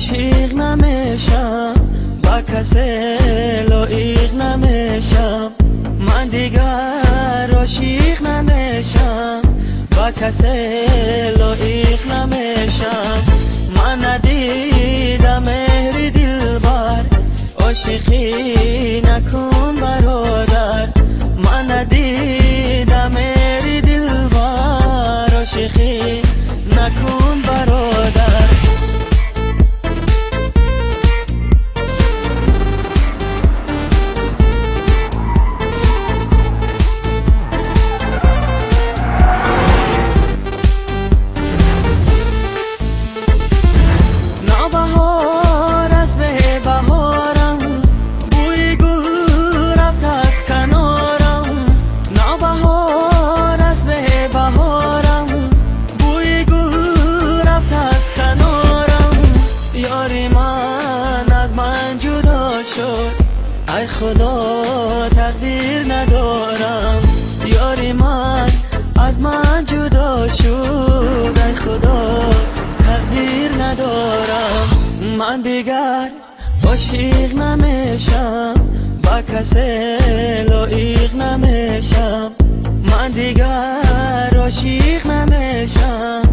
ошиқ намешам, ба касе лоиқ намешам. Ман дигар ошиқ намешам, ба касе лоиқ намешам. Ман надидам меҳри дилбар, ошиқӣ накун бародар. Ман надидам меҳри дилбар, ошиқӣ накун бародар. Ай Худо тақдир надорам, ёри ман аз ман ҷудо шуд. Ай Худо тақдир надорам. Ман дигар ошиқ намешам, ба касе лоиқ намешам. Ман дигар ошиқ намешам,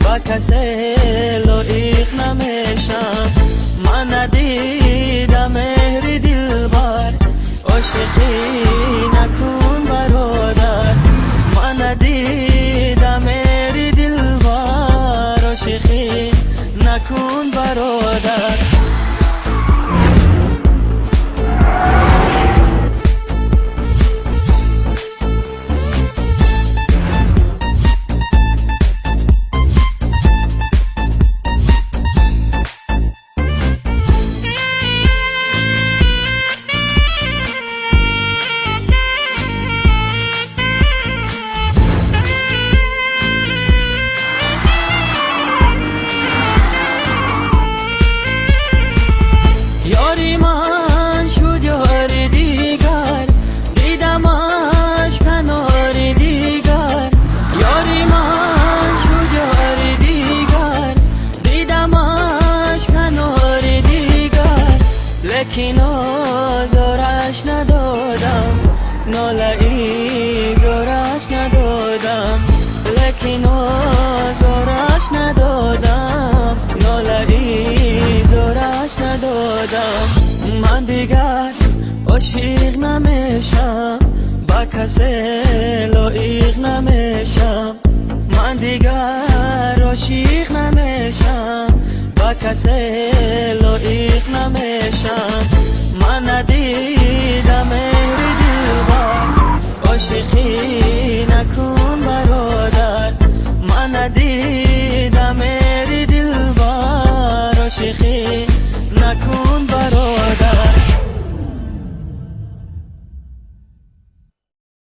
ба касе лоиқ намешам. Ман надидам меҳри дилбар, ошиқӣ накун бародар. Ман надидам меҳри дилбар, ошиқӣ накун бародар. Ёри ман шуд ёри дигар, дидамаш канори дигар. Ёри ман шуд ёри дигар, дидамаш канори дигар. Лекин озораш надодам, нолаи зораш надодам. Лекин озораш надодам, нолаи зораш надодам. Ман дигар ошиқ намешам, ба касе лоиқ намешам. Ман дигар ошиқ намешам, ба касе лоиқ намешам. Ман надидам меҳри дилбар, ошиқӣ накун бародар. Ман надидам меҳри дилбар, ошиқӣ накун.